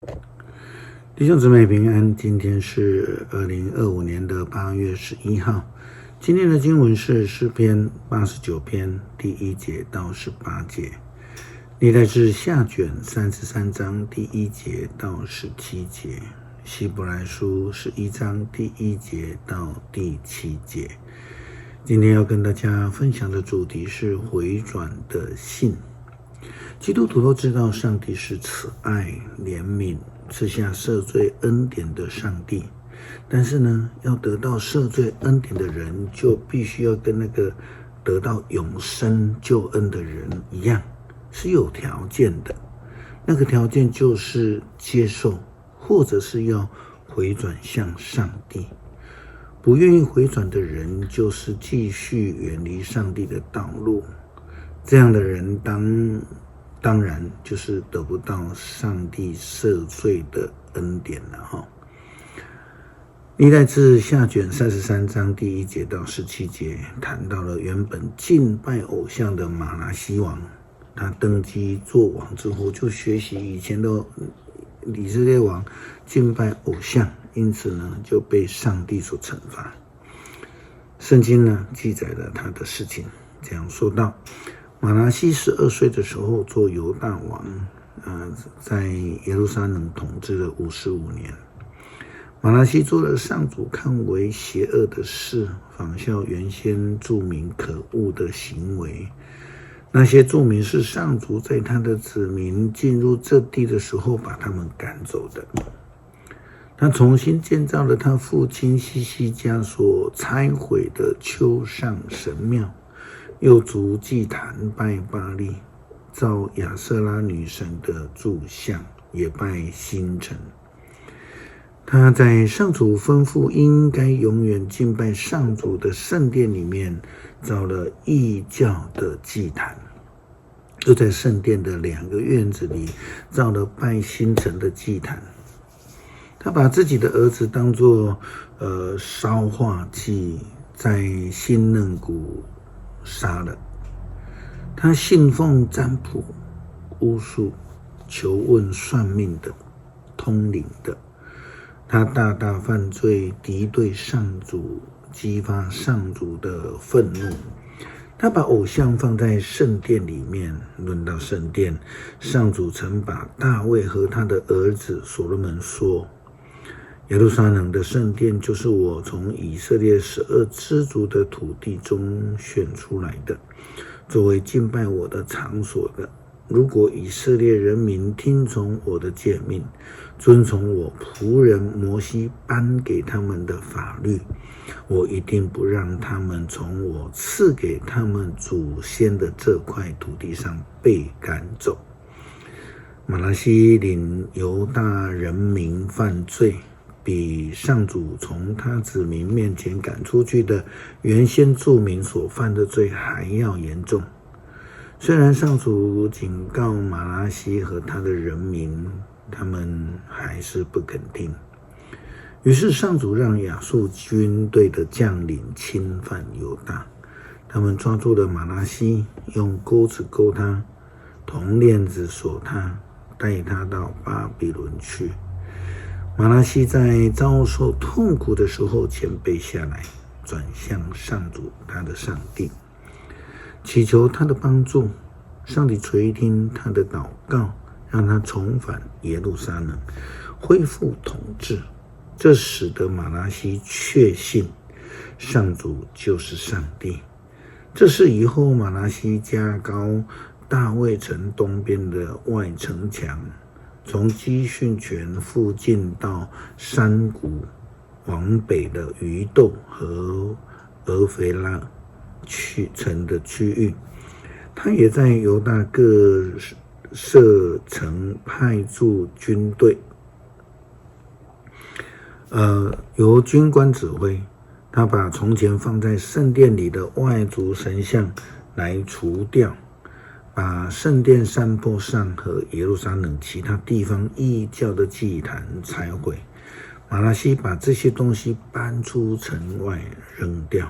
弟兄姊妹平安，今天是2025年的8月11号。今天的经文是诗篇89篇第1节到18节，历代志下卷33章第1节到17节，希伯来书11章第1节到第7节。今天要跟大家分享的主题是回转的信。基督徒都知道，上帝是慈爱、怜悯、赐下赦罪恩典的上帝。但是呢，要得到赦罪恩典的人，就必须要跟那个得到永生救恩的人一样，是有条件的。那个条件就是接受，或者是要回转向上帝。不愿意回转的人，就是继续远离上帝的道路。这样的人当然就是得不到上帝赦罪的恩典了哈。历代志下卷33章第1节到17节，谈到了原本敬拜偶像的玛拿西王，他登基做王之后，就学习以前的以色列王敬拜偶像，因此呢就被上帝所惩罚。圣经呢记载了他的事情，这样说道：玛拿西12岁的时候做犹大王，在耶路撒冷统治了55年。玛拿西做了上主看为邪恶的事，仿效原先住民可恶的行为。那些住民是上主在他的子民进入这地的时候把他们赶走的。他重新建造了他父亲希西家所拆毁的丘上神庙，又筑祭坛拜巴力，造亚舍拉女神的柱像，也拜星辰。他在上主吩咐应该永远敬拜上主的圣殿里面造了异教的祭坛，又在圣殿的两个院子里造了拜星辰的祭坛。他把自己的儿子当作烧化祭，在欣嫩谷杀了。他信奉占卜、巫术、求问算命的、通灵的。他大大犯罪，敌对上主，激发上主的愤怒。他把偶像放在圣殿里面。论到圣殿，上主曾把大卫和他的儿子所罗门说：“耶路撒冷的圣殿就是我从以色列12支族的土地中选出来的，作为敬拜我的场所的。如果以色列人民听从我的诫命，遵从我仆人摩西颁给他们的法律，我一定不让他们从我赐给他们祖先的这块土地上被赶走。”玛拿西领犹大人民犯罪，比上主从他子民面前赶出去的原先住民所犯的罪还要严重。虽然上主警告玛拿西和他的人民，他们还是不肯听。于是上主让亚述军队的将领侵犯犹大，他们抓住了玛拿西，用钩子钩他，铜链子锁他，带他到巴比伦去。玛拿西在遭受痛苦的时候谦卑下来，转向上主他的上帝，祈求他的帮助。上帝垂听他的祷告，让他重返耶路撒冷，恢复统治。这使得玛拿西确信上主就是上帝。这事以后，玛拿西加高大卫城东边的外城墙，从基训泉附近到山谷往北的鱼窦和俄腓拉区城的区域。他也在犹大各设城派驻军队，由军官指挥。他把从前放在圣殿里的外族神像来除掉，把圣殿山坡上和耶路撒冷其他地方异教的祭坛拆毁。玛拿西把这些东西搬出城外扔掉。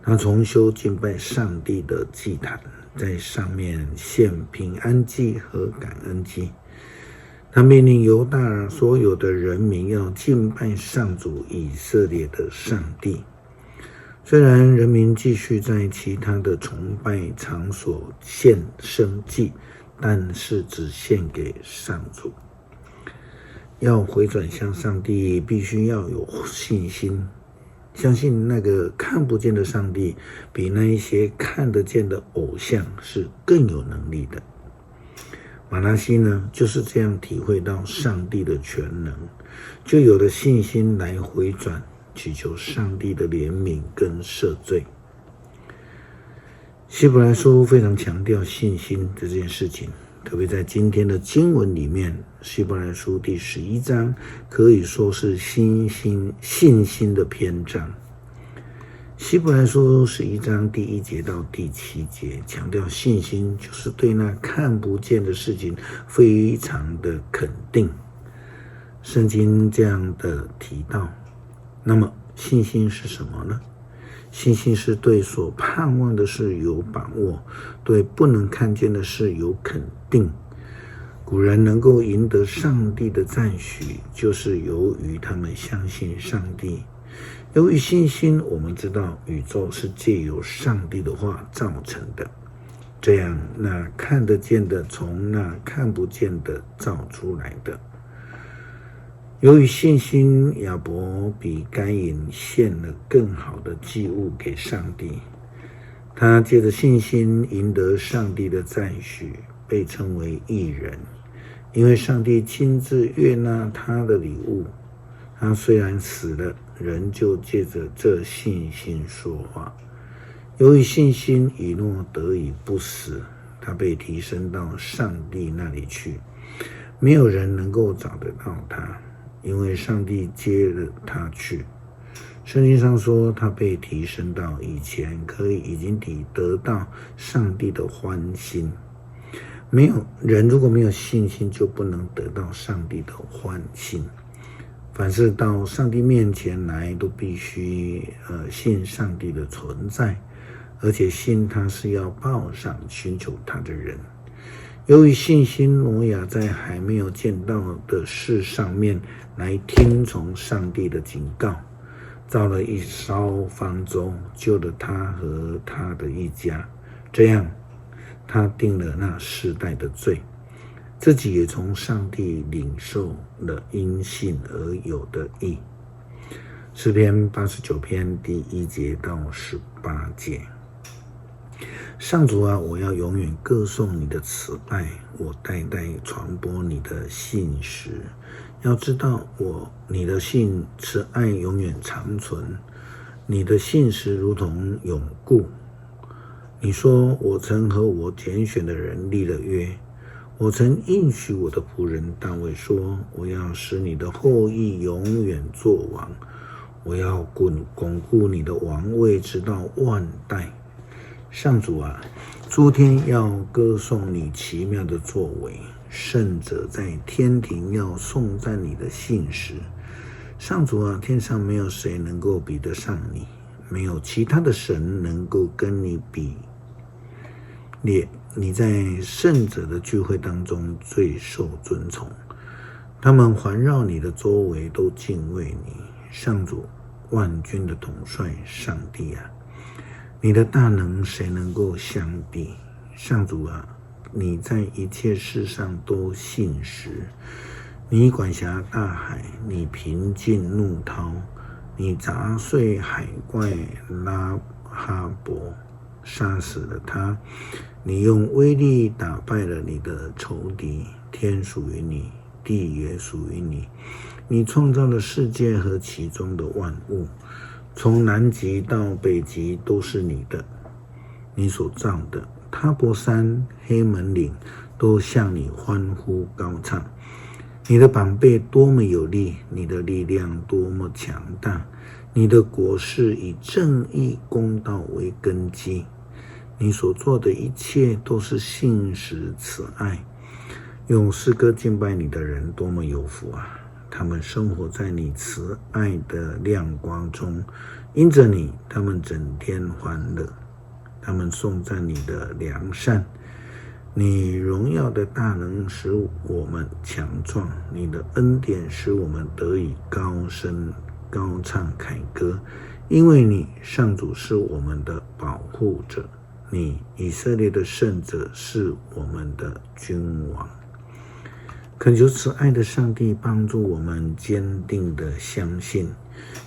他重修敬拜上帝的祭坛，在上面献平安祭和感恩祭。他命令犹大所有的人民要敬拜上主以色列的上帝。虽然人民继续在其他的崇拜场所献牲祭，但是只献给上主。要回转向上帝，必须要有信心，相信那个看不见的上帝比那一些看得见的偶像是更有能力的。玛拿西呢，就是这样体会到上帝的全能，就有了信心来回转，祈求上帝的怜悯跟赦罪。希伯来书非常强调信心这件事情，特别在今天的经文里面，希伯来书第11章可以说是信心的篇章。希伯来书十一章第1节到第7节强调信心就是对那看不见的事情非常的肯定。圣经这样的提到。那么信心是什么呢？信心是对所盼望的事有把握，对不能看见的事有肯定。古人能够赢得上帝的赞许，就是由于他们相信上帝。由于信心，我们知道宇宙是借由上帝的话造成的，这样那看得见的从那看不见的造出来的。由于信心，亚伯比该隐献了更好的祭物给上帝。他借着信心赢得上帝的赞许，被称为义人，因为上帝亲自悦纳他的礼物。他虽然死了，仍旧借着这信心说话。由于信心，以诺得以不死，他被提升到上帝那里去，没有人能够找得到他，因为上帝接了他去。圣经上说，他被提升到以前可以已经抵得到上帝的欢心。没有人如果没有信心，就不能得到上帝的欢心。凡是到上帝面前来，都必须信上帝的存在，而且信他是要报赏寻求他的人。由于信心，挪亚在还没有见到的事上面来听从上帝的警告，造了一艘方舟，救了他和他的一家。这样，他定了那世代的罪，自己也从上帝领受了因信而有的义。诗篇89篇第1节到18节。上主啊，我要永远歌颂你的慈爱，我代代传播你的信实。要知道你的信慈爱永远长存，你的信实如同永固。你说，我曾和我拣选的人立了约，我曾应许我的仆人大卫说，我要使你的后裔永远作王，我要巩固你的王位直到万代。上主啊，诸天要歌颂你奇妙的作为，圣者在天庭要颂赞你的信实。上主啊，天上没有谁能够比得上你，没有其他的神能够跟你比列。你在圣者的聚会当中最受尊崇，他们环绕你的周围都敬畏你。上主，万军的统帅，上帝啊，你的大能谁能够相比？上主啊，你在一切事上都信实。你管辖大海，你平静怒涛，你砸碎海怪拉哈伯，杀死了他。你用威力打败了你的仇敌。天属于你，地也属于你。你创造了世界和其中的万物。从南极到北极都是你的，你所造的。他泊山、黑门岭都向你欢呼高唱。你的膀臂多么有力，你的力量多么强大！你的国是以正义公道为根基，你所做的一切都是信实慈爱。用诗歌敬拜你的人多么有福啊！他们生活在你慈爱的亮光中，因着你，他们整天欢乐。他们颂赞你的良善。你榮耀的大能使我們強壯，你的恩典使我們得以高聲高唱凱歌，因為你上主是我們的保護者，你以色列的聖者是我們的君王。懇求慈愛的上帝幫助我們堅定的相信，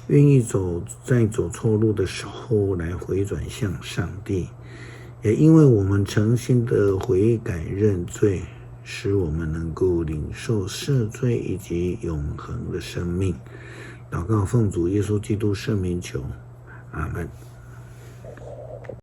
願意走在走錯路的時候來回轉向上帝。也因為我們誠心的悔改認罪，使我們能夠領受赦罪以及永恆的生命。禱告奉主耶穌基督聖名求，阿門。